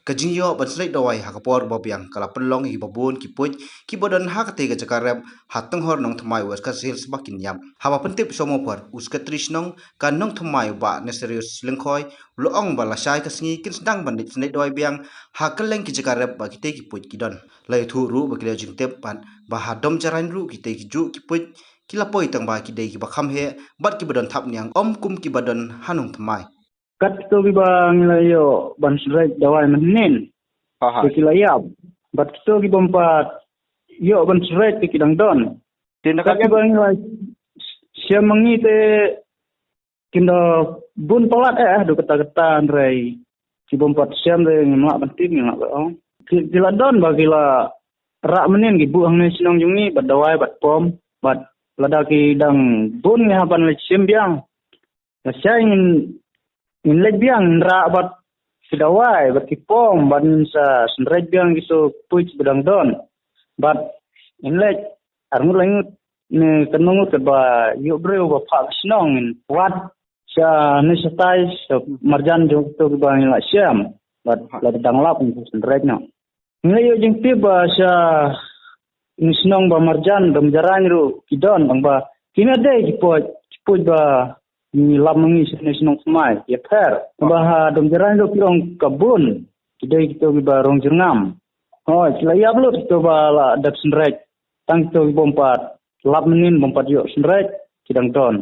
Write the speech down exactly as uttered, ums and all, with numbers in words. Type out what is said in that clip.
Ka jingïoh ban sreit dawai ha ka por ba biang ka la pynlong ïa kiba bun ki puit kiba don ha katei ka jaka rep ha Tynghor Nongthymmai, West Khasi Hills ba kin ïap. Haba pyntip sha u Mawphor, u Secretary Shnong ka Nongthymmai, u Bah Neserius Lyngkhoi, u la ong ba lashai ka sngi kin sdang ban leit sreit dawai biang ha kylleng ki jaka rep ba kitei ki puit ki don. La ïathuh ruh ba ki la ïoh jingtip pat ba ha Domjarain ruh kitei ki juh ki puit ki la poi tang ba ki dei kiba kham heh bad kiba don thapniang, ym kum kiba don ha Nongthymmai. Kat kito kiba ngi la ïoh ban sreit dawai mynhynnin, ha ha, te ki la ïap. Bad kito kibym pat ïoh ban sreit te ki dang don. Te na kat ka kiba ngi la shem ma ngi te kin da bun palat, eh, haduh katta katta, hynrei kibym pat shem te ngim lah ban tip, ngim lah ban ong. Ki, ki la don ba ki la rah mynnin, ki buh hangne shnong jong ngi bad dawai bad pom, bad lada ki dang bun ngi hap ban leit shim biang. Lashai ngin, ngin leit biang, ngin rah bad ki dawai bad ki pom, bad ngin sa sreit biang kito puit ba dang don. Bad ngin leit ar ngut lai ngut ne katno ngut, katba ïoh briew ba phah ka shnong, ngin wad sha ne shatai sha marjan jong kito kiba ngi la shem. Bad lada dang lap ngin sreit noh. Ngi la ïoh jingtip ba sha ne shnong ba marjan Domjarain ruh ki don, tang ba kine dei ki puit, ki puit ba ngi lap ma ngi sha ne shnong Thymmai, ïapher. Ba ha Domjarain ruh ki ong ka bun, ki dei kito kiba rong jyrngam. Hooid, ki la ïap lut kito ba la dep sreit. Tang kito kibym pat lap mynnin, bym pat ïoh sreit, ki dang don.